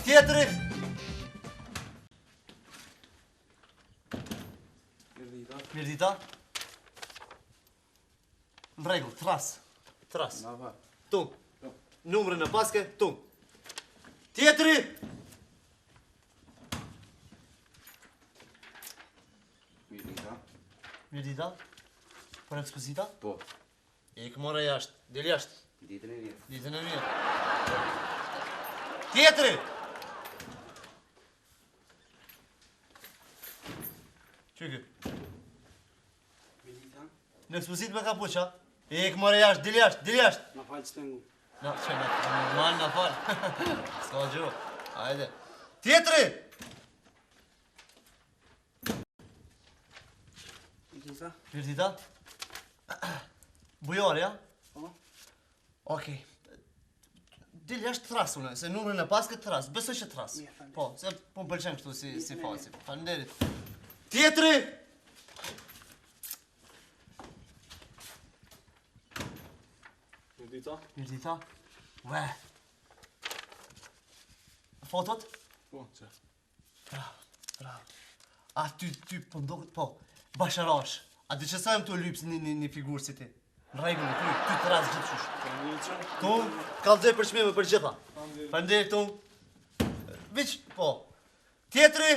Tjetri! Mirdita. Mirdita. Në rregull, tras. Tras. Tu. Numrin e paske, tu. Tjetri! Mirdita. Mirdita. Për ekspozita? Po. Ik more jashtë, dil jashtë. Ditën e mirë. Ditën e mirë. Tjetri! Qyky? Mirdita. Në ekspozitë me kapuç, a? Ik more jashtë, dil jashtë, dil jashtë. Na fal stengu. Na, që na, normal na fal. S'ka gjo. Hajde. Tjetri! Mirdita. Mirdita? Bujar, ja? Po. Okej. Dil jashtë tras unë, se numrin e paske tras, besoj që tras. Mirë, faleminderit. Po, se po më pëlqen kështu si si faci. Faleminderit. Tjetri! Mirdita. Mirdita. Ue. Fotot? Po, që? Bravo, bravo. A ty, ty, po ndoket, po, basharash. A di që sa jam të lyps një, një, një figurë si ti? Në rregull, ty, ty të ras gjithë qysh. Faleminderit që. Tu, kallzoj për çmime për gjitha. Faleminderit. Faleminderit tu. Viç, po. Tjetri.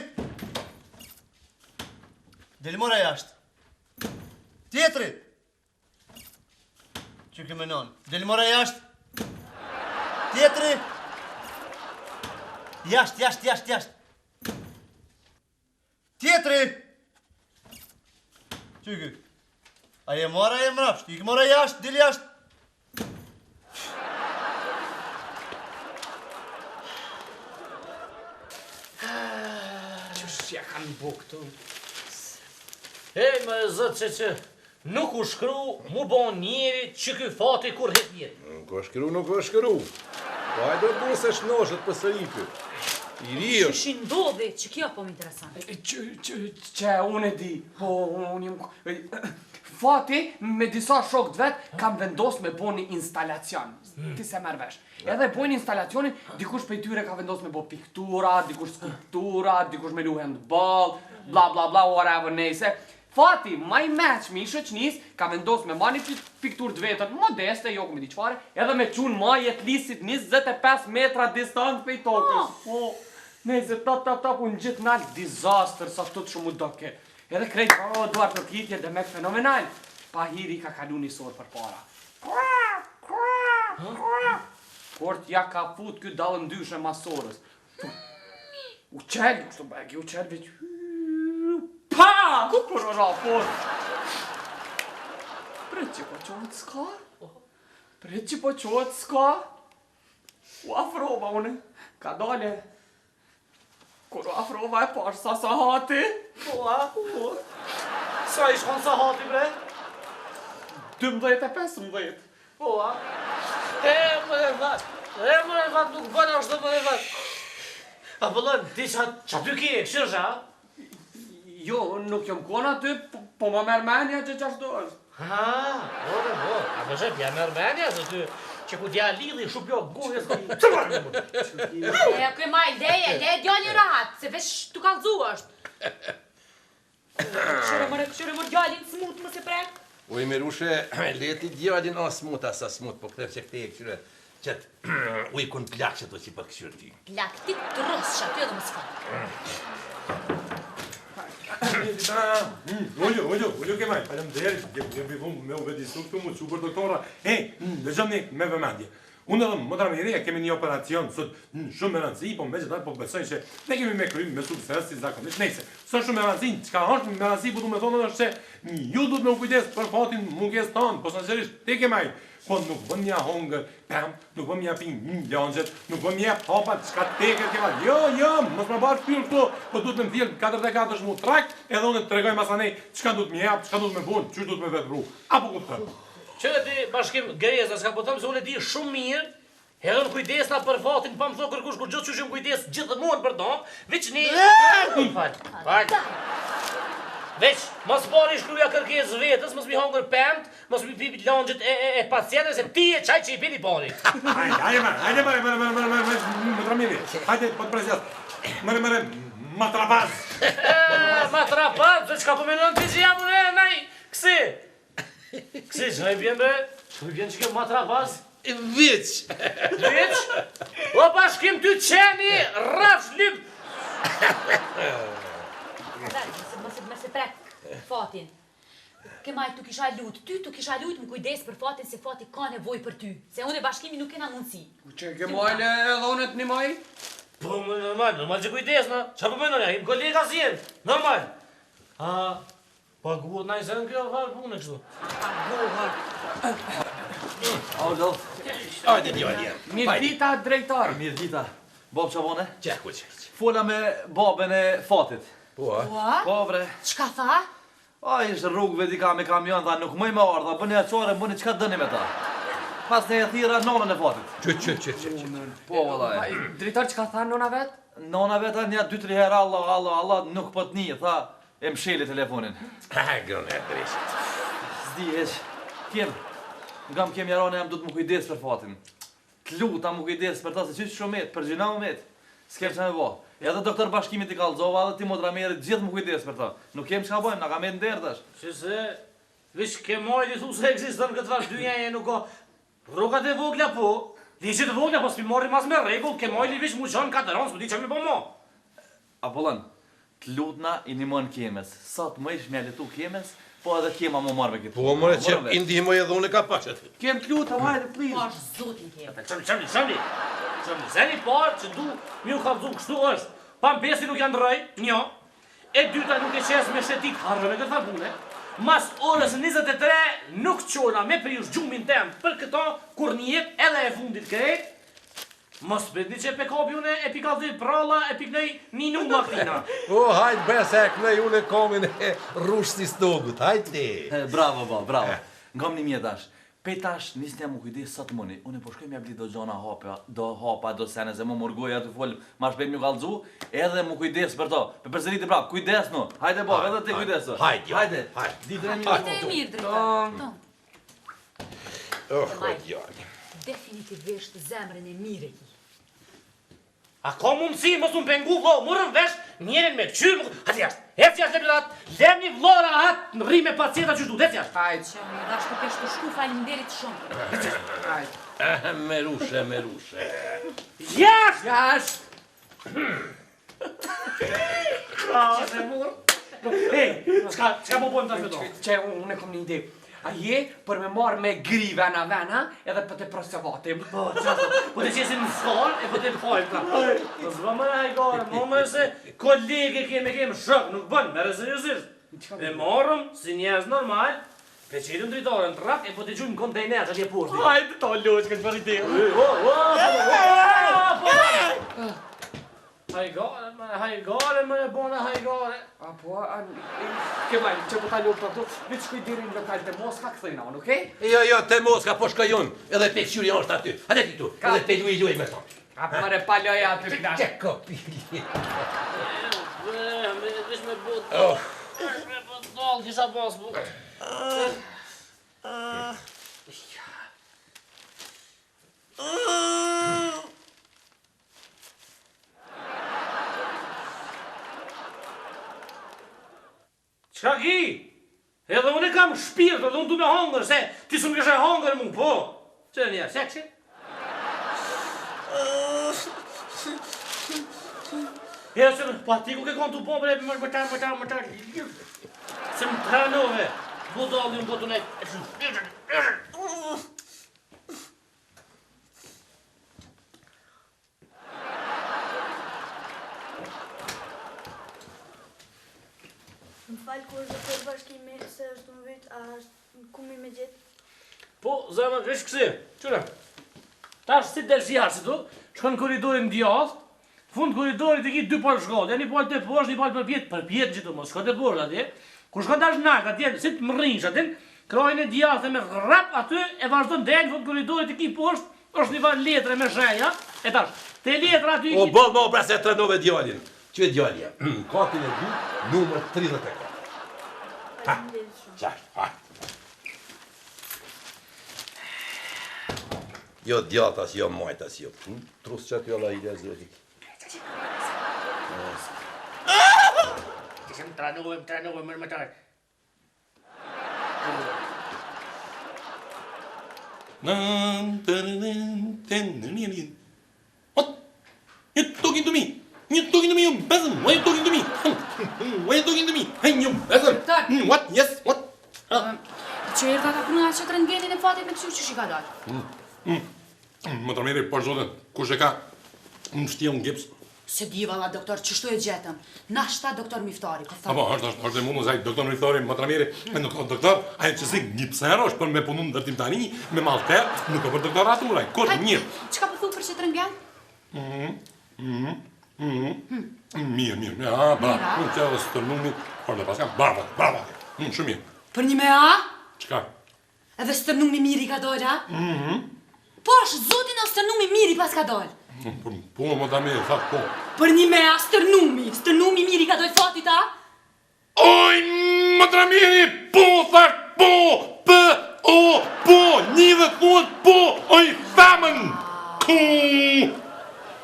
Deli more jashtë. Tjetri. Që ke menon? Deli more jashtë. Tjetri. Jashtë, jashtë, jashtë, jashtë. Tjetri. Që ky? A je more, a je mrapsht? Ik more jashtë, dil jashtë. Qysh ja kanë bo këtu? Ej, më e zot që që nuk u shkru, mu bo njeri që ky fati kur hit njeri. Nuk u shkru, nuk u shkru. Po hajde burrë se shnoshet për sëri ky. I ri është. Qysh i ndodhi, që kjo po më intereson. Që, që, që, unë e di, po, unë jam... Fati, me disa shokë të vet, kam vendos me bo një instalacion. Ti se merr vesh. Edhe bojnë instalacionin, dikush prej tyre ka vendos me bo piktura, dikush skulptura, dikush me lu handball, bla bla bla, whatever, nejse. Fati, ma i meçmi i shoqnis, ka vendos me marrë një pikturë të vetën, modeste, jo ku me di çfarë, edhe me çun maje të lisit 25 metra distancë prej tokës. Po, nejse, tap tap tap, u ngjit nalt disaster, sa tut shumë u doke. Edhe krejt, oh, duar përkitje, demek fenomenal. Pa hiri ka kalu një sorë përpara. Kur t'ja ka fut ky dallëndyshe mas sorës. U qel, kështu bëgj, u qel, veç... Pa! Kur u ra poshtë. Prit që po qohet s'ka? Prit që po qohet s'ka? U afrova une, ka dale. Kur u afrova e pash sa sahati. Po, a? Po. Sa i shkon sahati, bre? 12 e 15. Po, a? E, më e vat, e, më e vat, nuk bën ashtu më e vat. A po lën, ti qa, qa ty ke, këshirë, a? Jo, nuk jam kon aty, po, po më merr mendja që qashtu është. Ha, po, po, po, a më zhep, ja merr mendja, se ty, që ku t'ja lidhi, shup jo, gojë, s'ka, të marrë më E, kë ma, leje, leje djalin rahat, se veç tu kallzu është. Këshyre more, këshyre more djalin smut mos e prek. Oj Mirushe, leti djalin o smut a sa smut, po kthe që këte e këshyre, qëtë ujkun plak që to që po të këshyr ti. Plak ti të rrossh aty edhe mos fal. Ulju, ulju, ulju Kemal, faleminderit. Jem jem vi me u vedisu këtu mu çu për doktora. Ej, dëgjoni me vëmendje. Unë edhe motra Miri e kemi një operacion sot mm, shumë me rëndësi, po megjithatë po besoj që ne kemi me krym me sukses si zakonisht. Nejse, s'është shumë me rëndësi, çka është me rëndësi po du me thonë është se ju duhet me u kujdes për fatin mungesë tonë, posaçërisht ti Kemal, po nuk bën mja hongër pem, nuk bën mja pi lëngjet, nuk bën mja hapat çka teket Kemal. Jo, jo, mos më bash fytyrë këtu, po duhet me më thjell 44 mu trak, edhe unë të tregoj masanej çka duhet më jap, çka duhet me bun, çysh duhet me vepru. Apo kupton? Që ti bashkim Greza, s'ka po them se unë e di shumë mirë, edhe në kujdesna për fatin, pa më thonë kërkush kur gjithë qysh jam kujdes gjithmonë për to, veç një... Fal, fal. Veç, mos pari shkruja kërkesë vetës, mos mi hongër pemt, mos mi pi langjet e, e, e pacientëve, se ti je qaj që i pin i pari. Hajde, hajde, mërë, hajde, mërë, mërë, mërë, mërë, mërë, motra Miri. Hajde, po të prezjat. Mërë, mërë, matrapaz. E, matrapaz, dhe çka po mendon ti që jam unë, naj, kësi. Kësi, çka i bjen bre? Çka i bjen që kjo matrapaz? Viç! Viç? O bashkim ty qeni, rrafsh lyp! Dal, mos e mos e prek Fatin. Kemajl tu kisha lut, ty tu kisha lut me u kujdes për Fatin se Fati ka nevojë për ty, se unë e Bashkimi nuk kena mundësi. Që Kemajl edhe unë të nimoj? Po, më normal, normal që kujdes, në. Qa po mendoni, jemi kolega si jenë, normal. A, paguhet naj sen kjo farë punë kështu. Paguhet. Alo. Hajde, djali jem. Mirë dita, drejtor. Mirë dita. Babë qa bone? Qe, ku që? Fola me babën e Fatit. Po, a? Po? Po, bre. Çka tha? A, ishte rrugëve dika me kamion, tha nuk muj me ardha, bëni atë bëni çka dëni me ta. Pas ne e thira nonën e Fatit. Që, që, që, që, që. Po, vallai. Drejtor, çka tha nona vet? Nona vet tha një dy tri herë Allah, Allah, Allah, nuk po të një, tha, e msheli telefonin. Ha, grone e dreshit. S'di hiç. Kem, nga më kem jarane jam du të më kujdes për Fatin. Të luta më kujdes për ta se qysh shumë met, për gjina më met. S'kem çka me bo. Edhe doktor Bashkimit i kallzova, edhe ti motra Merit, gjithë më kujdes për ta. Nuk kem çka bëjmë, na ka met në derë tash. Që se, veç Kemajli thu se ekziston këtë farë dynjaje nuk ka rrogat e vogla po, ligjet e vogla po s'pi marrim as me rregull, Kemajli veç mu qon katër anë, s'po di çka me bo mo. Apollon, të lutna i ndihmon Kemes. Sa të mëjsh me letu Kemes, po edhe Kema më marrë me këtë. Po, more, që i ndihmoj edhe unë e ka pak aty. Kem të lutem, hajde, please. Pash zotin kem. Çamli, çamli, çamli. Çamli, zeni parë që du mi u kallzu kështu është. Pampesi nuk janë ndroj, një. E dyta nuk e qes me shetit harrë me këtë farë pune. Mas orës 23 nuk qona me priush gjumin tem për këto kur njet edhe e fundit krejt. Mos pritni që pe kapi unë e pikallzoj pralla e piknoj një numër këtina. O, hajt bre, se e knoj unë e komin e rrush si stogut, hajt ti. E, Bravo, ba, bravo. Ngam një mje tash. Pe tash nisni mu kujdes sa të muni. Unë po shkoj me bli do gjona hapa, do hapa, do sene, se mu murgoja të fol, ma shpejt më kallzu, edhe mu kujdes për to. Pe përsëriti prap, kujdes no. Hajde bab, edhe ti kujdes. Hajde, jo. Hajde. Hajde. Ditën e mirë. Ditën e mirë, drejtor. Tom. Oh, o, djali. Definitivisht zemrën e mirë e ki. A ka mundësi mos unë pengu vlo, murën vesh, njerin me qyr, më... Hajde jashtë, ec jashtë le rahat, lem një vlo rahat, në rri me pacienta që du, ec jashtë. Hajde, Që më dhash të kesh të shku, faleminderit shumë. hajde. Eh, me rushe, me rushe. Jashtë! Jashtë. Ej, çka çka po bojmë tash me to? Që unë e kom një ide. A je për me marrë me gri vena vena edhe për të prosevatim. Po, çfarë? Po të qesim në skalë e po të hajmë ta. Po s'bë më hajgare, më më se kolege kemi kemi shok, nuk bën, merre seriozisht. E morëm si njerëz normal, pe qetim dritaren trak e po të gjujmë kontejner atje poshtë. Hajde, to loqë, këtë për ide. O, o, o, po. Hajgare, më hajgare, më e bona hajgare. A po, a, Kemal, që po ta lopë këtu, veç shkoj deri në lokal të Moska, kthejna unë, okej? Jo, jo, te Moska po shkoj unë, edhe pe kqyri është aty. Hajde ti këtu, edhe pe luaj luaj me to. A po mere pa loja aty plak. Që kopili. Me veç me bot. Oh. Me bot dall kisha pas bu. Çka ki? Edhe unë e kam shpirt, edhe unë du me hongër, se ti s'më kishe hongër mu, po. Që një, se kështë? E, se po ati ku ke konë të po, bre, më më ta, më ta, më ta, se më tranove, budalli unë po të ne, Më falë ku është doktor Bashkimi, se është më vyt, a është ku mi me gjetë? Po, zemër, veç kësi, qyre. Tash si del si jashtë tu, shkon në korridorin djathtë, fund korridorit i ki dy palë shkallë, një palë të poshtë, një palë përpjetë, përpjetë gjithë, mos shko të poshtë atje. Kur shkon tash nalt atje, si të mrrinsh atje, krahin e djathtë me rrap aty e vazhdon deri në fund korridorit i ki poshtë, është një farë letre me shenja, e tash, te letra aty i O, ki boll më pra se e trenove djalin. Që e djali jam? Katin e dytë, numër 34. Faleminderit shumë. Qashtu, ha. Jo djathtas, jo majtas, jo. Hm? Trus që aty Allah i dhe zotit. Të tranove, më tranove, më më të What? You talking to me? You talking to me, you peasant? Why you talking to me? Why you talking to me? Hey, you peasant! Doktor. What? Yes, what? Që erdha ta puna që të rëntgenin e fatit me këqyr qysh i ka dalë. Më të meri, për zotin, kush e ka në shtjellë në gips? Se di valla doktor, qështu e gjetëm. Nashta doktor Miftari, po Apo, është, është, është e mundur, se ai doktor Miftari, më të meri, e nuk ka doktor, ai që si gipsero është për me punu në ndërtimtari, me malter, nuk ka për doktoratura, kur mirë. Çka po thu për qëtë rëntgen? Mirë, mirë, mirë, a, bravo, unë që edhe stërnumi, por dhe paska, bravo, bravo, shumë mirë. Për një me a? Çka? Edhe stërnumi mirë i ka dalë, a? Mhm. Po, është zotin o stërnumi mirë i pas ka dalë. Po, po, më ta mirë, thash, po. Për një me a, stërnumi, stërnumi mirë i ka dalë fatit, a? Oj, më të miri, po, thash, po, p, o, po, një dhe thuhet, po, oj, femën, ku,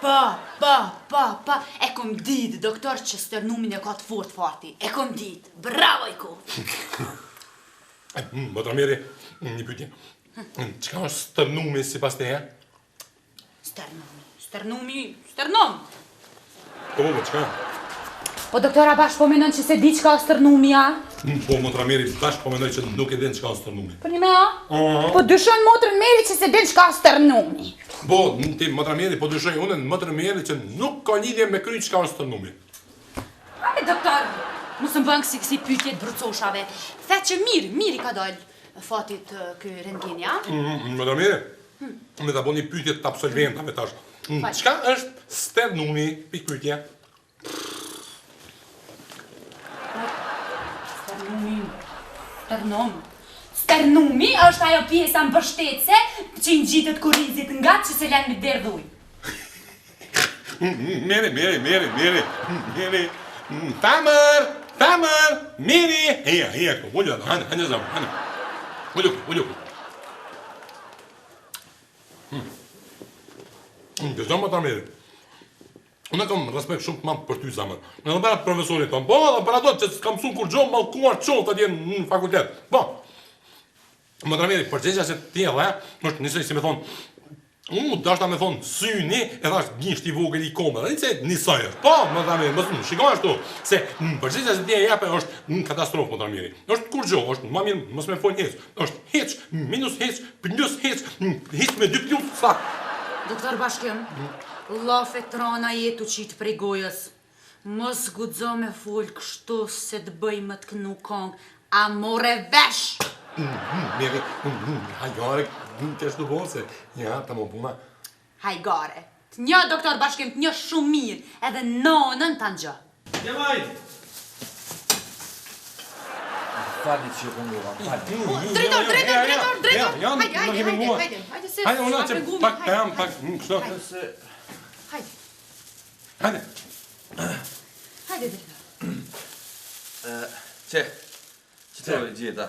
Pa, pa, pa, pa, e kom ditë, doktor, që stërnumin e ka të fort fati. E kom ditë, bravo i ko. Më të miri, një pyetje. Çka është stërnumi sipas teje? Stërnumi, stërnumi, stërnum. Po, po, çka? Po doktora bash po menon që se di çka është stërnumi, a? Po, më të miri, tash po mendoj që nuk e din çka është stërnumi. Po një me a? Po dyshon motrën Meri që se din çka është stërnumi. Po, ti më të miri, po dyshoj unë më të miri që nuk ka lidhje me kry çka është stërnumi. Hajde doktor, mos më bën kësi kësi pyetje të brucoshave. The që mirë, mirë i ka dalë fatit ky rëntgeni, a? Më të miri, me ta bo një pyetje të absolventave tash. Fal. Çka është sternumi? Pikë pyetje. Sternumi, sternum. Sternumi është ajo pjesa mbështetëse që i ngjitet kurrizit nga që se lën me derdh ujë. Miri, miri, miri, miri, miri. Femër, femër, miri. Hija, hija këtu, ulju ato, hajde, hajde zemër, hajde. Ulju, ulju. Dëgjoj më ta miri. Unë kam respekt shumë të madh për ty zemër. Në edhe për profesorin tonë, po edhe për ato që s'kam mësuar kurrgjë, mallkuar qoftë atje në fakultet. Po. Më të miri, përgjigja që ti e dhe, është njësoj si me thonë, unë dashta me thonë syni, e thash gishti i vogël i komës, dhe njësoj njësoj është. Po, më të miri, mos më shikoj ashtu, se përgjigja që ti e jepe është në katastrofë, më të miri. Është kurrgjë, është më mirë mos me fol hiç. Është hiç, minus hiç, plus hiç, hiç me dy plus, sa. Doktor Bashkim, llafe trana jetu qitë prej gojës. Mos guxo me fol kështu se të bëj më të knu kong, a more vesh! Miri, hajgare, kesh të bo se, ja, ta më puna. Hajgare. Të një doktor Bashkim, të një shumë mirë, edhe nonën ta ngjë. Djemaj! Falni që ju pengova, më falni. Drejtor, drejtor, drejtor, drejtor. Ja, Hajde, hajde, hajde, hajde, hajde se Hajde, unë s'ma që pengumi, pak hajde, jam, pak, kështu. Se Hajde, Hajde. hajde drejtor. Që, që të e gjeta?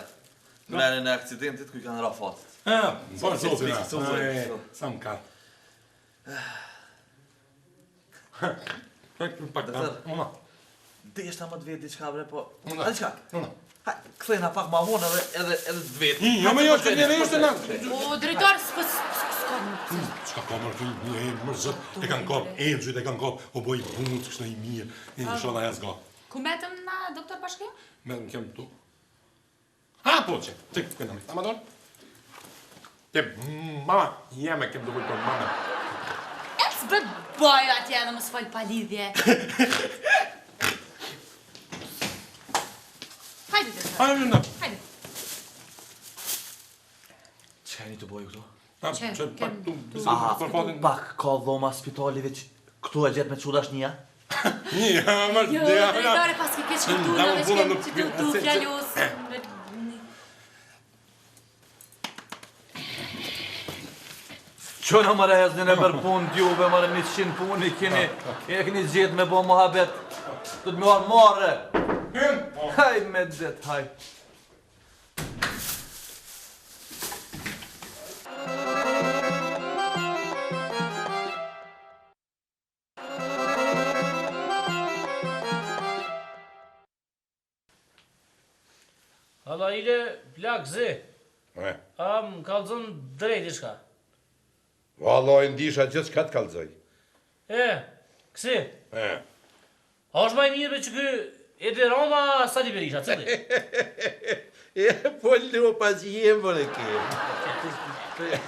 Menin e aksidentit ku i kanë ra fatit. Ah, po zotin. Sa- sa- sa- Sa më ka. Pak pak. Doktor. Una. Deshta më të vetë diçka bre, po... Una. A diçka? Una. Hajde, kthehna pak ma vonë edhe edhe edhe të vetë. Jo, më jo, që një është na. O, drejtor, s'po, s'ka Çka ka më ty, një më zot, e kanë kap, engjujt e kanë kap, o boj butë, kështu i mirë. Inshallah ja s'ka. Ku metëm na, doktor Bashkim? Me më kem tu. Ha, po që, që, këna mi, amador. Te, mama, jam e kem të për mama. E s'bë bëj atje edhe mos fol pa lidhje. Hajde, drejtor. Hajde, në. Hajde. Çka jeni të bojë këtu? Ha, Që, që, pak kem tu, tu- Aha, për fatin. pak ka dhoma spitali veç këtu e gjetë me çudash një. Një, ha, më, Jo, ja, drejtore, pas ke keq këtu, Da, na më veç puna kem nuk- që tu tu se- se- fjalos. Qona mëre heznin e bërë punë t'juve, mëre 100 punë i keni, e keni gjetë me bo muhabet, do të më marrë marre. Haj me det, haj. Valla ile plak zi. E. A më kallzon drejt diçka. Valla e ndisha gjithçka të kallzoj. E, kësi. E. A është ma i mirë be që ky Edi Rama a Sali Berisha, cili? E, po lupa që jem për e kem.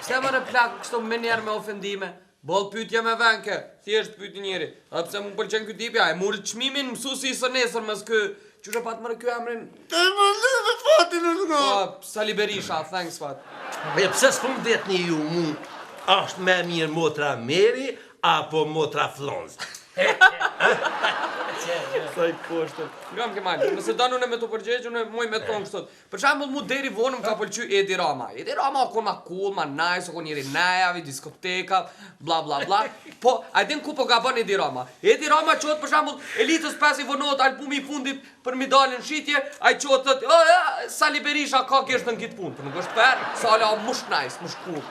Pse more plak kështu menjëherë me ofendime? Boll pyetje me venke, thjesht pyeti njeri. Edhe pse mu pëlqen ky tipi, a e mori çmimin mësuesi i së nesërmes ky. Qysh e pat more ky emrin? Të më lë dhe fatin e shko. Po, Sali Berisha, thanks fat. E pse s'po më vetni ju mu, është me mirë motra Meri apo motra Flonz? Sa i poshtër. Ngam Kemal, nëse don unë me të përgjegj, unë muj me thonë kështu. Për shembull, mu deri vonë më ka pëlqy Edi Rama. Edi Rama o kon ma cool, ma nice, o kon njeri najavi, diskoteka, bla bla bla. Po, a din ku po gabon Edi Rama? Edi Rama çohet për shembull, Elitës 5 i vonohet albumi i fundit për mi dalë në shitje, ai çohet thotë, "O, ja, Sali Berisha ka gisht në këtë punë." Po nuk është fair, Sala o mush nice, mush cool.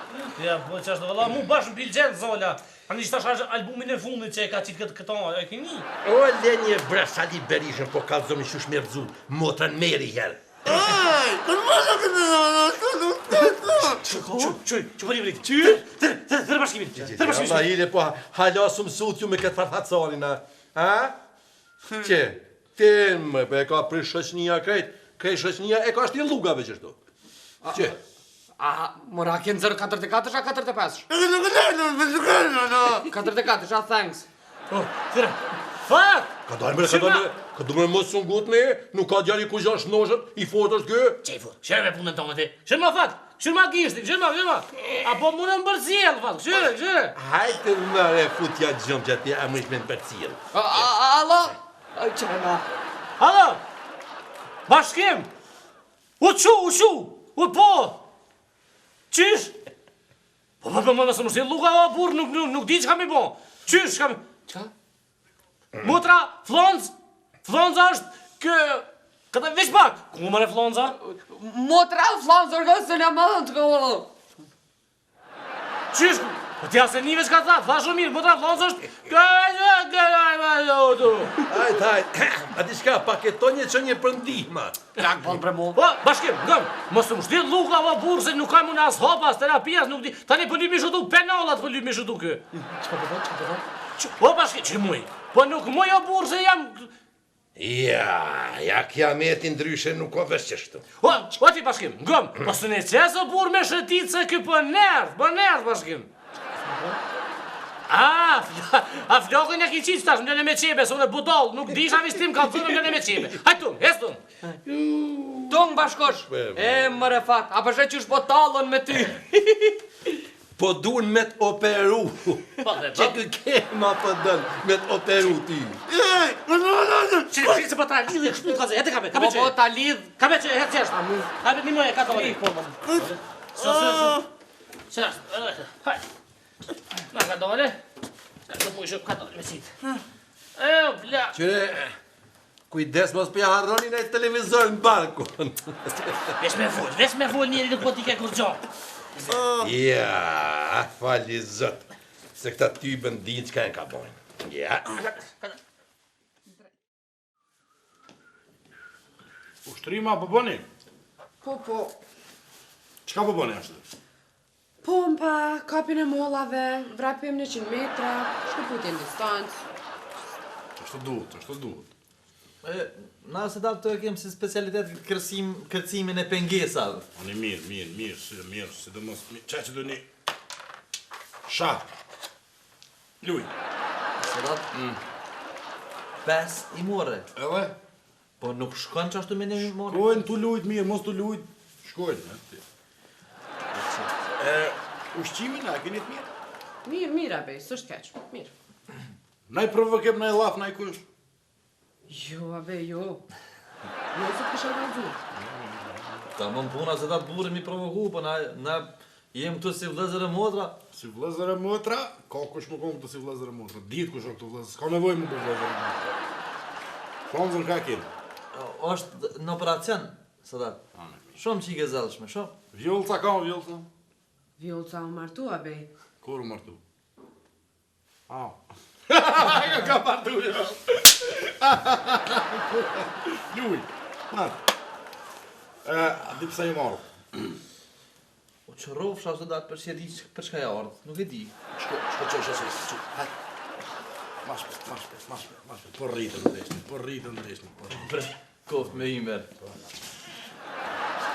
Ja, po çashtu valla, mu bash më pëlqen Zola. Ani që tash albumin e fundit që e ka qitë këtë këto, e keni? O, le një bre Sali Berishën, po kallzoni qysh me rrëzu motrën Meri herë. Ej, për më në këtë në në Që, që, që po librit? Që? Tërë, tërë, tërë bashkimin, tërë bashkimin. Allah ile, po hala s'u mësut ju me këtë farfacarin, a? Ha? Që? Ti më, po e ka për shoqnia krejt, krejt shoqnia e ka shti llugave qështu. Që? A, mora, a kenë 044 a 45? 44, a thanks. Oh, tërë, fuck! Ka dalë mërë, ka dalë, ka dalë mërë mos sungut me, nuk ka djali ku gjash noshët, i fort është ky. Që i fort? Qyre me punën tonë ti? Qyre ma fat? Qyre ma gishtin? Qyre ma, qyre ma? A po mundem përcjell, fat? Qyre, qyre? Hajtë mërë, futja gjëmë që ati, a më ishme në përcjell. Alo? Qena. Alo? Bashkim! U qu, u qu! U po! Qysh? Po, po, po, po, nëse më shti lluga, o burr, nuk, nuk, nuk di çka mi bo. Qysh, çka mi... Çka? Motra, Flonz, Flonza është kë... Këta veç pak, ku më re Flonza? Motra Flonz orga se në më të këllë. Qysh? Po ti asë një veç ka tha, tha shumë mirë, motra Flonz është... Kë, kë, kë, kë, Hajt, hajt, a di shka, paketon një që një për ndihma. Plak bon për mu. Po, bashkim, ngëm, mos të më shti lluga, o burr, se nuk kam unë as hapa, as terapi, as nuk di. Tani po lyp mi shëtu penallat, po lyp mi shëtu kë. Çka po thot, çka po thot? Po, bashkim, që muj? Po nuk muj o burr, se jam... Ja, ja kiameti ndryshe nuk o veç qështu. O, o ti bashkim, ngëm, po së ne qes o burr me shëtit se kë po nerdh, po nerdh bashkim. A, a flokën e ki qitë tash, më lëne me qebe, se unë e budall, nuk disha veç tim ka thënë më lëne me qebe. Hajt tung, ec tung. Tung bashkosh. E more fat, a po sheh qysh po tallën me ty. Po dun me të operu. Po dhe, Që kë kema po dën me të operu ty. Ej, për më në në Që që se po ta lidhë kështu ka se, hete kape, kape Po që. po ta lidh. Kape që, hete qeshtë. Kape një moje, ka të vali. So, so, so. Që është, hajt. Na ka dole. Ka të mujshë, ka dole me qitë. E, bla. Qyre, kujdes mos po ja harroni në televizor në barkun. Veç me fol, veç me fol njeri nuk po ti ke kurgjo. Ja, fali zot, se këta tybën dinë çka e ka bojnë. Ja. Ushtrima po bëni? Po, po. Çka po bëni ashtu? Pompa, kapin e mollave, vrapim 100 metra, shkëputje në distancë. Ashtu duhet, ashtu duhet. E, na se da të e kem si specialitet kërcim, kërcimin e pengesave. Ani mirë, mirë, mirë, si, mirë, sidomos mirë. Qa që do një... Sha. Luj. Sedat, mm. pes i more. Edhe? Po nuk shkon që ashtu me një more. Shkojnë tu lujt mirë, mos tu lujt, shkojnë. e, ti. E, ushqimin, a keni të mirë? Mirë, mirë, abej, s'është keq. Mirë. Naj provokim, naj llaf, naj kush. Jo, abej, jo. Jo, se të kisha kallzu. Ta më puna se ta burri mi provoku, po na, na jem këtu si vëllezër e motra. Si vëllezër e motra, ka kush më konë këtu si vëllezër e motra. Dihet kush është këtu vëllezër, s'ka nevojë më bu vëllezër e motra. Fonzën ka keni? Është në operacion, Sedat. Shumë qike e zellshme, shumë. Vjollca ka, vjollca? Vjollca u martu, abej. Kur u martu? Au. Ka ka martu, jo. Luj. Mar. E, a di pse jam ardhë? O që rrofsha Sedat për që e di për çka je ardhë, nuk e di. Shko, shko që që që që, hajt. Ma shpejt, ma shpejt, ma shpejt, ma shpejt, po rritën ndeshni, po rritën ndeshni, po rritën. Koft me imer.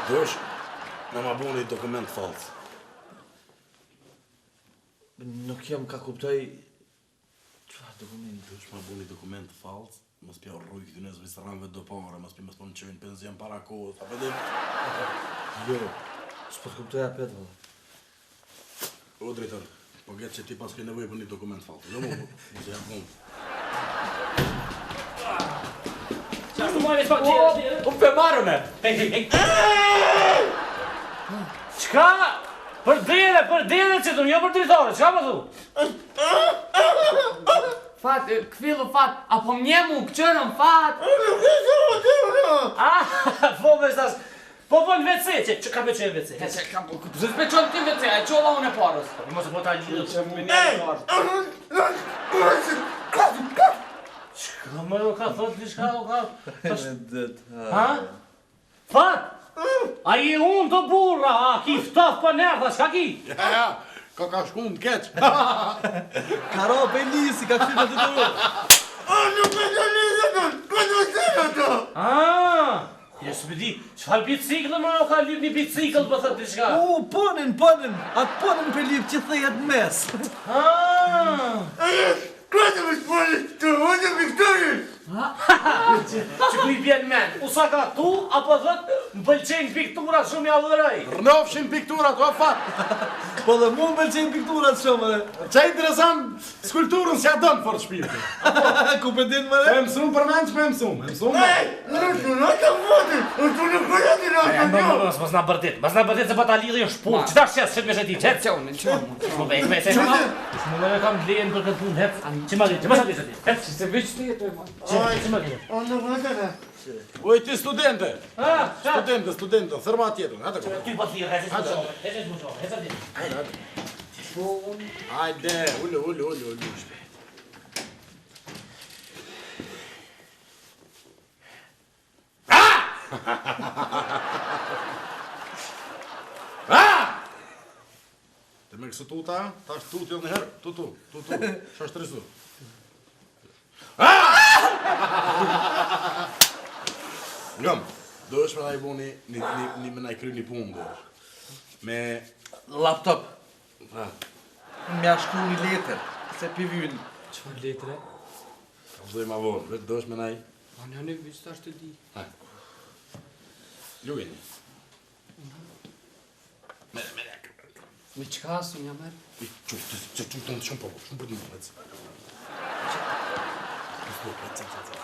Duhesh me ma bo një dokument fals. Nuk jam ka kuptoj çfarë dokumenti. Duhesh ma bo një dokument fals, mos pja rruj këtyne zviceranëve do pare, mos pi mos po më çojnë penzion para kohës, apo dhe... Jo, s'po të kuptoj apet valla. O drejtor, po get që ti paske nevojë për një dokument fals. Jo mu, mos e jap unë. Qa së majnë e shpak që Unë pe marrë me. Hej, hej, hej. Çka? Për dere, për dere që të jo për dritare, çka më thu? Fat, kthillu fat, apo mje mu, këqërëm fat. Ah, po me sash. Po po në WC, që që ka pe çojë në WC? Që që ka po, pse s'pe çon ti në WC, e çolla unë e parës. Po mos e po ta lidhë. Që mu një Çka më ka thot diçka o ka? Ha? Ha? Fat! A je unë të burra, a ki ftoft po nerva, çka ki? Ja, ja, ka ka shku në keq. Ka ra pe lisi, ka kështu të të Ah, jo s'pe di, çfarë bicikle më o ka lyp një bicikël po thot diçka. U, ponin, ponin, atë ponin për lyp që thejet në mes. Ah! Që ku i bjen men? U sa ka tu, apo thot, më pëlqejnë pikturat shumë ja dhëroj. Rnofshin pikturat, o fat. Po dhe mu më pëlqejnë pikturat shumë edhe. Qa interesant, skulpturën s'ja dën fort shpirti. Ku pe din më Po re? e mësum përmend, po e mësum, e mësum. Mos mos na bërtit, mos na bërtit se po ta lidhi në shpull. Çfarë shes shit me sheti, çet? Që unë, që unë. Mo bëj, bëj, se. Mo më kam lejen për këtë punë, hec. Çi ma di, çi ma di, çi Hec. Se veç ti jetoj, ma. Çi ma di. Oj ti studente, Ha, ça? studente, studente, thërma tjetër, hajde ko. Ty po thirr, hec, hec, hec, hec, hec, hec. Hajde, hajde. Hajde, ulu, ulu, ulu, ulu, shpejt. Ah! Ah! Të me kësë tuta, tash tuti edhe njëherë, tutu, tutu, që është rësu. Ah! Ngëm, duhesh me na i bu një, një, një, një me na i kry një punë, duhesh. Me, Laptop, ha, m'ja shkru një letër, se pi vynë. Çfarë letre? kallzoj ma vonë, vetë duhesh me na i, Po në një veç tash të di. lujeni. Me çka sun ja merr? I qu, të, të, të, të, shumë po, shumë për të më, ec. Ec, ec, ec, ec.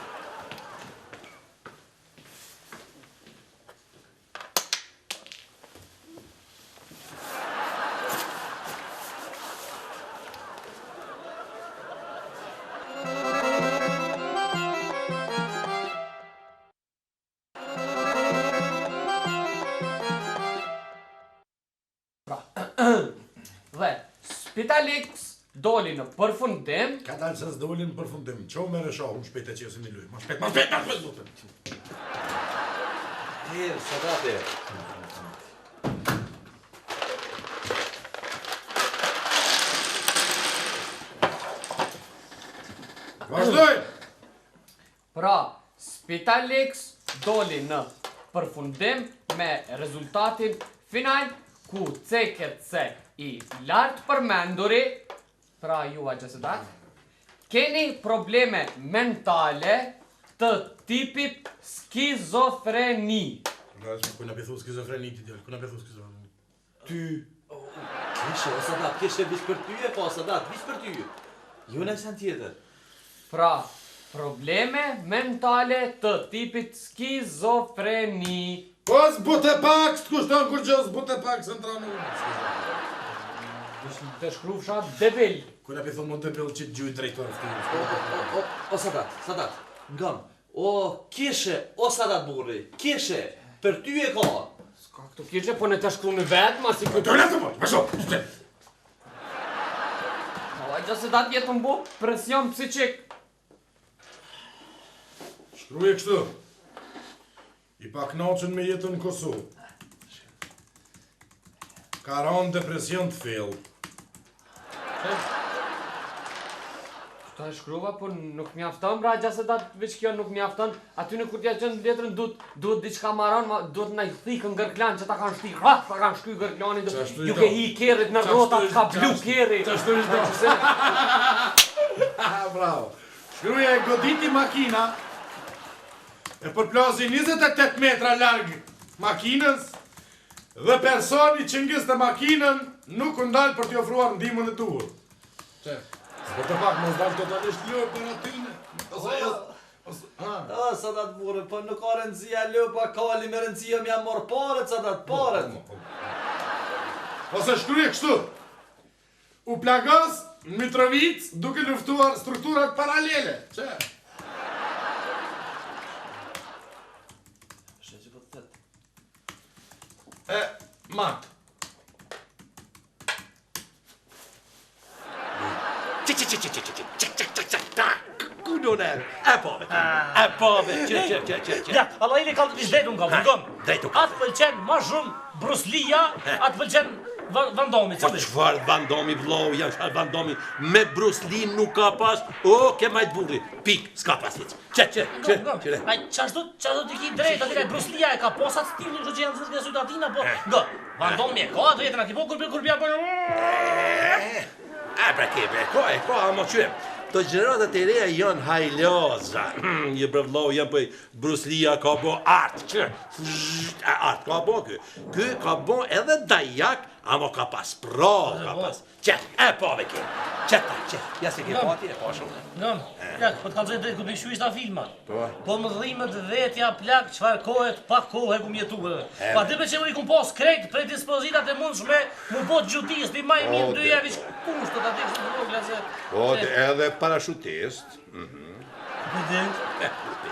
Dhe Spitalix doli në përfundim Ka dalë se s'doli në përfundim. Qo merë shoh, unë shpejt e qesim një lujë. Ma shpejt, ma shpejt, ma shpejt, lutem. Herë, Sadate. Vazhdoj! Pra, Spitalix doli në përfundim me rezultatin final ku ceket se i lartë përmenduri, pra ju Agjesedat, keni probleme mentale të tipit skizofreni. Nga, ku na pe thu skizofreni ti djalë, ku na pe thu skizofreni? Ty. Kishe, o Sadat, kishe vish për ty e po, Sadat, vish për ty. Jo në sen tjetër. Pra, probleme mentale të tipit skizofreni. Po zbute pak, s'të kushton kur gjë, zbute pak, se në tranu. Vish të shkrufsha debil. Ku na pe thu më debil që të gjuj drejtor O, o, o, o, o Sadat, Sadat, ngam. O, kishe, o Sadat burri, kishe, për ty e ka. S'ka këtu kishe, po në të shkru në vetë, ma si Të lëtë po, vazhdo. Po, Agjesedat jetë më bu presion psiqik. Shkruje kështu. I paknaqun me jetën në Kosovë. Ka ra në depresion të thellë. Ta e shkruva, po nuk mjafton, bra, gja se dat veç kjo nuk mjafton. Aty në kur t'ja qënë letrën, duhet, duhet diçka maron, ma, duhet naj thikë në gërklan që ta kanë shti, ha, ta kanë shky gërklanin, do, ju ke hi kerrit në rrota, të ka blu kerri. Qashtu ishte. Bravo. Shkruje e goditi makina, e përplasi 28 metra larg makinës, dhe personi që ngiste makinën nuk u ndal për t'i ofruar ndihmën e duhur. Që? Po të pak mos dal totalisht lopë për atyne. Ose jo. Ose, ha. O, sa dat burrë, po nuk ka rëndësi a lopa kali me rëndësi jam jam marr paret, sa dat paret. Po, po, po. Ose shkruje kështu. U plagos në Mitrovicë duke luftuar strukturat paralele. Që? Shë që po të thët. E, mat. Që që që që që që që që që që ta ku do ne? E po, e po, që që që që që. Ja, Allah i ka të drejtë unë kam, dërgom. Drejtë unë. Atë pëlqen më shumë Bruce Lee-ja, atë pëlqen Van, Van Damme, Po çfarë Van Damme vllau, janë çfarë Van Damme me Bruce Lee nuk ka pas, o ke majt burri. Pik, s'ka pas hiç. Që që që që. Ai çashtu çashtu ti ki drejt, aty Bruce Lee e ka pas atë stilin, kështu që janë zënë sytë atina, po. Go. Van Damme e ka drejtën aty, po kur kur bja bën. A pra ke bre, ko e ko ama që. To gjeneratat e reja janë hajloza. Një bre vllau janë po Bruce Lee ka bo art, që art ka bo ky. Ky ka bo edhe dajak, ama ka pas pro, ka pas. Që, e po ve ke. Që ta, që, ja se ke pati, e po shumë. Ngam, plak, po të kallzoj drejt kur bëj ta filma. Po. Po më dhimet vetja plak, çfarë kohet, pa kohë ku mjetu. Pa ti që unë i kum pas krejt predispozitat e mundshme, mu bë xhudist, i më mirë dy javë kushtet aty kështu të vogla se. Po, edhe parashutist. Mhm. Po dhe,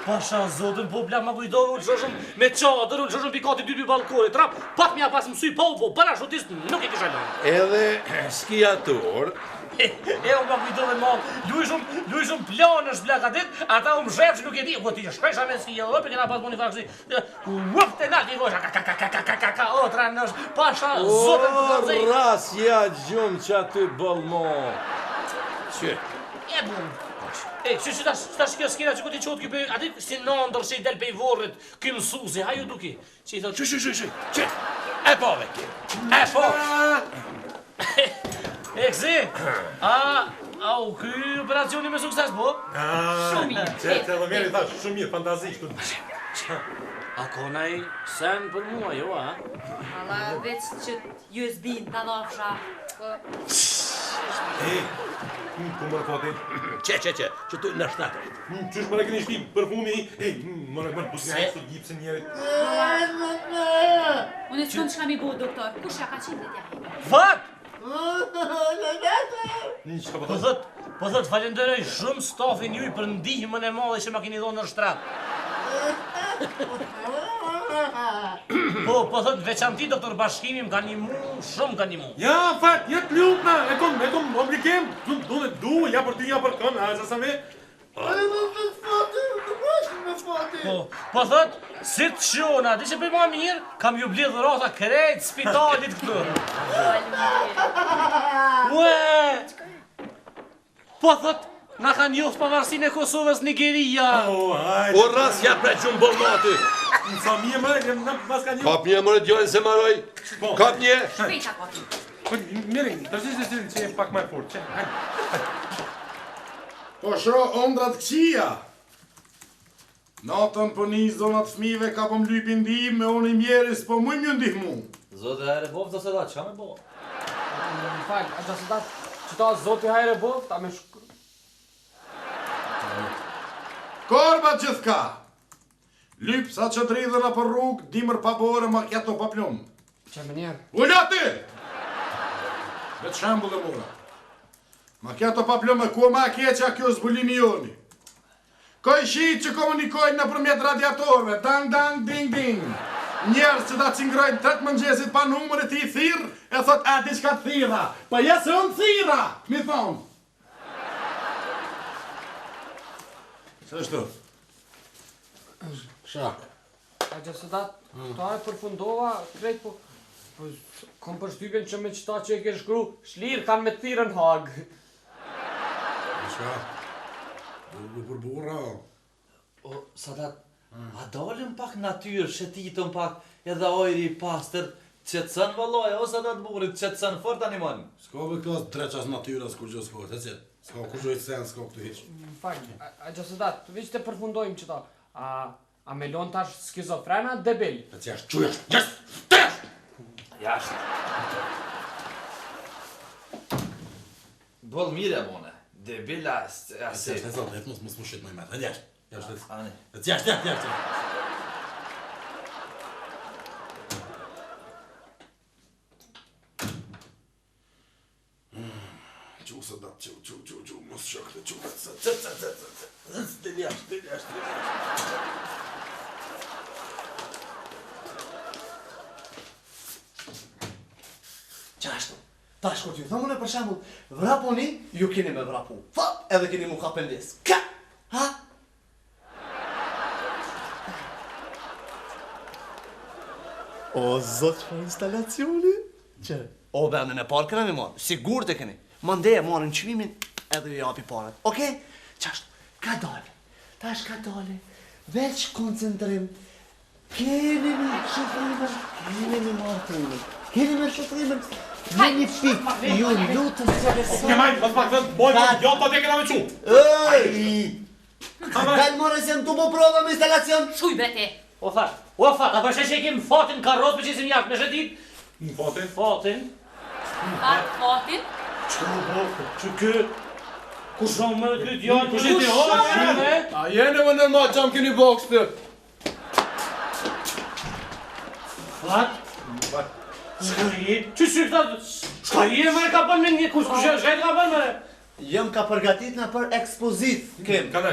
pasha zotin, po plak ma kujtove, u lëshoshëm me çadër, u lëshoshëm pi kati dy pi ballkonit, trap, pak m'ja pas mësy, po, po, parashutist nuk e kisha lënë. Edhe skiator. E, unë ma kujtove ma, lujshëm, lujshëm planësh plak atë, ata u mshef që nuk e di, po ti shkojsha me ski, edhe për kena pas boni fakt si, Uff, të nalt i gosha, ka ka ka ka ka ka ka ka, o, tra nësh, pasha zotin të O, kallzoj. ras, ja gjumë që aty boll mo. Që? E bun. E, që që tash, tash kjo skena që ku ti qotë ky pe, aty si nandër që i del pe i vorrit, ky mësuesi, ha ju duki. Që i thotë, Që, që, që, që, që? E po ve ke. E po. E kësi? A, a u ky operacioni me sukses, po? Shumë mirë. Që që edhe mirë i thash, shumë mirë, fantazi kështu. A ka naj sen për mua, jo, a? Alla, veç që USB-n ta dhafsha. Po, E, ku më fati? Që, që, që, që tu në shtatë është. Qysh më e keni shti përfumi? E, më më më Se? të gipsin njerit. Unë e s'kam çka mi bo, doktor. Kush ja ka qenë të t'ja Vat! Një çka po Po thot, po thot, falenderoj shumë stafin juj për ndihmën e madhe që ma keni dhënë në shtrat. Po, po thot, veçanti doktor Bashkimi më ka ndihmu, shumë ka ndihmu. Ja, fat, ja të lutna, e kom, e kom obligim. Du, du, du, ja për ty, ja për kënë, a, sa sa me. Po, po thot, si të shona, di që për ma mirë, kam ju bledh rata krejt spitalit këtu. Ue! Po thot, na kanë njoft pavarësinë e Kosovës Nigeria. O, hajde. O, ras, ja pre gjumë boll mo aty. Sa mirë më, na mas ka një. Kap një more djalin se maroj. Po. Kap një. Shpejt ta kapi. Po, mirë, tash është që që pak më fort, që. Hajde. Po shoh ëndra të këqija. Natën po një zonat fëmijëve ka po m'lypin ndihmë, me unë i mjeri s'po muj m'ju ndihmu. Zoti hajre boftë ose da, çka me bo? Më fal, a gjatë ta që ta zoti hajre boft, a me shkru... Korba gjithka. Lypsa që dridhen apo rrugë, dimër pa bore, makiato pa plum. Që më njerë. Ula ti! Vetë shembull e mora. Makiato pa plum e ku ma e keqja kjo zbulimi joni. Kojshitë që komunikojnë nëpërmjet radiatorëve, dang dang ding ding. Njerëz që ta cingrojnë tre të mëngjesit pa numër e ti i thirr, e thot a diçka të thirra. Po ja se unë thirra, mi thonë. Ç'është? Shak. A që Sedat, ta e përfundova, krejt po, po kom përshtypjen që me qëta që e ke shkru, shlirë kanë me thirrën Hagë. Çka? Burgu për burra. O, Sadat, a dalim pak natyrë, shetitëm pak, edhe ajri i pastër, qetëson vëllai, o Sadat burri, qetëson fort animon. S'ka be këtu as dreq as natyrë as kurgjë s'ka, të qetë. S'ka kurgjë hiç sen, s'ka këtu hiç. Më fal, a që Sedat, veç të përfundojmë qëta. A, a me lon tash skizofren a debil? Të që jashtë, qu jashtë, jashtë, jashtë! Jashtë. Boll mirë e bone. Debil a si. Jashtë, jashtë, jashtë, mos mos më shit më më. Jashtë, jashtë. Ani. Jashtë, jashtë, jashtë. Qu se da, qu, qu, qu, qu, mos shok të qu, se, se, se, se, se, se, se, del jashtë, del jashtë, del jashtë. Qashtu, tash kur t'ju thom unë për shembull, vraponi, ju keni me vrapu. Fap, edhe keni mu kap n'les. Ka? Ha? O zot çfarë instalacioni? Që? O vendin e parë kena me marrë, sigurt e keni. Mandej e marrim çmimin edhe ju japi paret. Okej? Qashtu, ka dale. Tash ka dale. Veç koncentrim. Keni me lshu frymën, keni me marrë frymën. Keni me lshu frymën. Në një pikë, ju lutëm se besoj. Kemajt, mos pak thënë, bojë, jo, po te kena me çu. Ej! Dal more se jam tu bo prova me instalacion. Shuj bre ti. O tha, o tha, a po sheh që e kem fatin karrocë për qesim jashtë me shëtit? Fatin? Fatin. Fat, fatin. Që u bo, që kë, ku shumë më kë djalë, kush e ti, o, e, A jeni më normal që më keni bo kështu? Fat? Fat. Shka je? Që që këta? Shka je më ka bën me një kush kush e ka bën më? Jam ka përgatit na për ekspozit, kem. Ka ka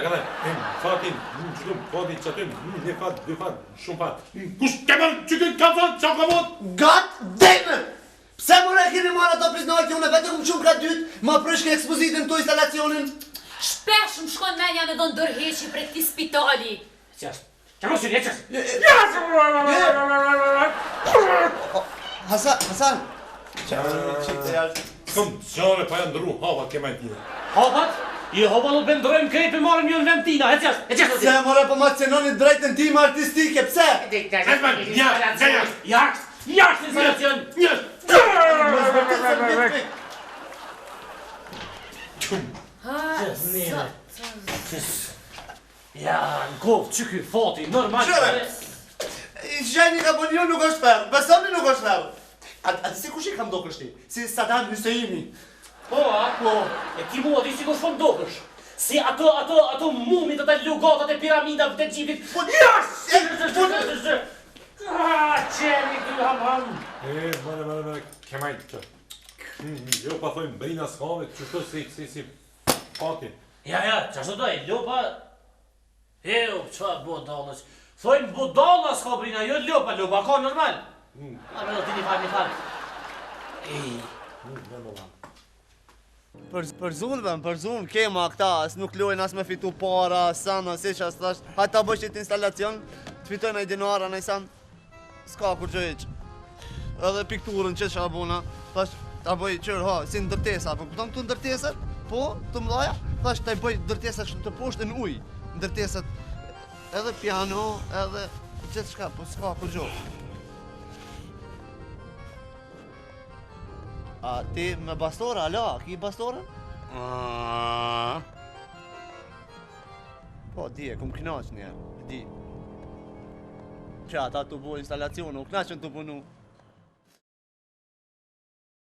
Em, fatin, çdo fatin çaty, një fat, dy fat, shumë fat. Kush ke bën? Çu ke ka fat, çka ka bën? God damn it! Pse more e keni marrë ato piznarë unë vetëm më shumë ka dytë, ma prishke ekspozitën këtu instalacionin. Shpesh më shkon menja me dhënë dorëheqje prej këtij spitali. Qashtu. Që mos i leqës. Hasan, Hasan. Kom qare pa janë ndru hapat ke majtina. Hapat? I hapat do të ndrojmë krejt për marrim një në vend tina. Ec jashtë, ec jashtë. Pse more po ma cenoni drejtën time artistike, pse? Jashtë, jashtë, jashtë instalacion. Jashtë. Ha, Ja, në kovë, që ky fati, normal. Qyre? Gjeni ka bën jo nuk është ferr. Besoni nuk është ferr. A, a di se kush i kam dokësh ti? Si Saddam Husseini. Po, a? Po. E ti mua, di si kush po ndokësh? Si ato, ato, ato mumit, ato lugatat e piramidave të Egjiptit. Po, Jashtë! Ah, qeni ky ham ham. E, mëre, mëre, mëre, kemajt që. Jo, pa thojmë, brina s'kame, qështu si, si, si, Fati. Ja, ja, qashtu do, e lopa... E, o, qa budallës? Thojnë budalla s'ka brina, jo lopa, lopa ka normal. Mm. A, me do ti një farë, një farë. Ej. Mm, Për, për zunë, vëm, për zunë, kema këta, as nuk lojnë as me fitu para, san, as ish, as thash, hajt ta bëj qëtë instalacion, të fitoj naj dinara, naj san, S'ka kurgjë hiç. Edhe pikturën që çka bona, thash ta bëj qër ha, si ndërtesa, po kupton këtu ndërtesat? Po, të mëdha, thash ta bëj ndërtesat kështu të poshtë në ujë. Ndërtesat edhe piano, edhe gjithçka, po s'ka kurgjë. A ti me bastore, alo, a ki bastore? Po, di, e kum knaq një, di. Që ata të bo instalacion, u knaqën të punu.